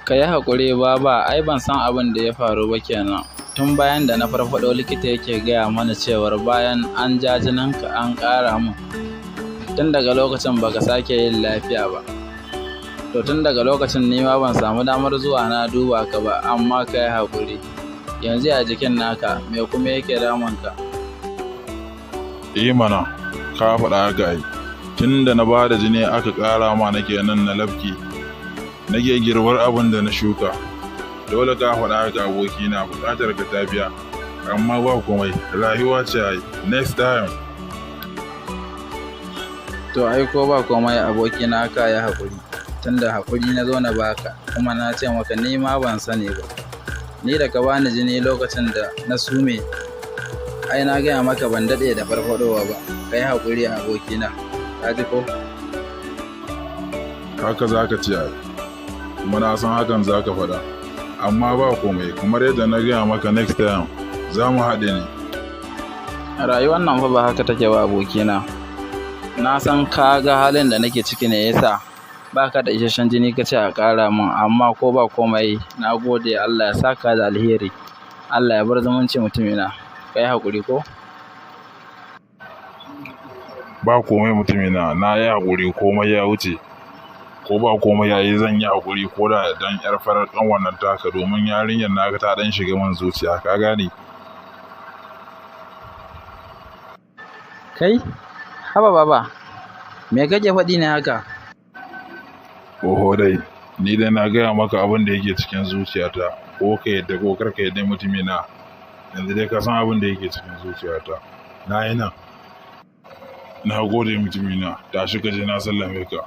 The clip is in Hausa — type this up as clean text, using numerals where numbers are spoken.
Ka yi haƙuri Baba, ai ban san abin da ya faru ba kenan. Tun bayan da na farfaɗo likita yake gaya mana cewar bayan an ja jininka an ƙara mun. Tun daga lokacin baka sake yin lafiya ba. To tun daga lokacin ni ma ban samu damar zuwa na duba ka ba, amma ka yi haƙuri. Yanzu ya jikin naka, me kuma yake damunka? Eh mana, ka faɗa haka ai. Tun da na ba da jini aka ƙara ma nake nan na lafki, nake girbar abin da na shuka. Dole ka faɗa haka abokina, buƙatar ka ta biya. Amma ba komai, rayuwa ce ai. Next time. To ai ko ba komai abokina ka yi haƙuri. Tunda haƙuri na zo na baka, kuma na ce maka ni ma ban sani ba. Ni da ka bani jini lokacin da na sume, ai na gaya maka ban daɗe da farfaɗowa ba. Ka yi haƙuri abokina, ka ji ko? Haka za ka ce ai. Kuma na san hakan za ka faɗa. Amma ba komai, kamar yadda na gaya maka next time, za mu haɗe ne. Rayuwar nan fa ba haka take ba abokina. Na san ka ga halin da nake ciki ne yasa ba ka da isasshen jini ka ce a ƙara min, amma ko ba komai na gode Allah ya saka da alheri. Allah ya bar zumunci mutumina. Ka yi haƙuri ko? Ba komai mutumina, na yi haƙuri komai ya wuce. Ko ba komai yayi zan yi haƙuri ko da dan ƴar farar ƙanwar nan taka domin yarinyar naka ta ɗan shiga min zuciya, ka gane? Kai? Haba baba, me kake faɗi ne haka? Oho dai, ni dai na gaya maka abin da yake cikin zuciyata, ko ka yadda ko kar ka yadda mutumina. Yanzu dai ka san abin da yake cikin zuciyata. Na yi nan. Na gode mutumina, tashi ka je na sallame ka.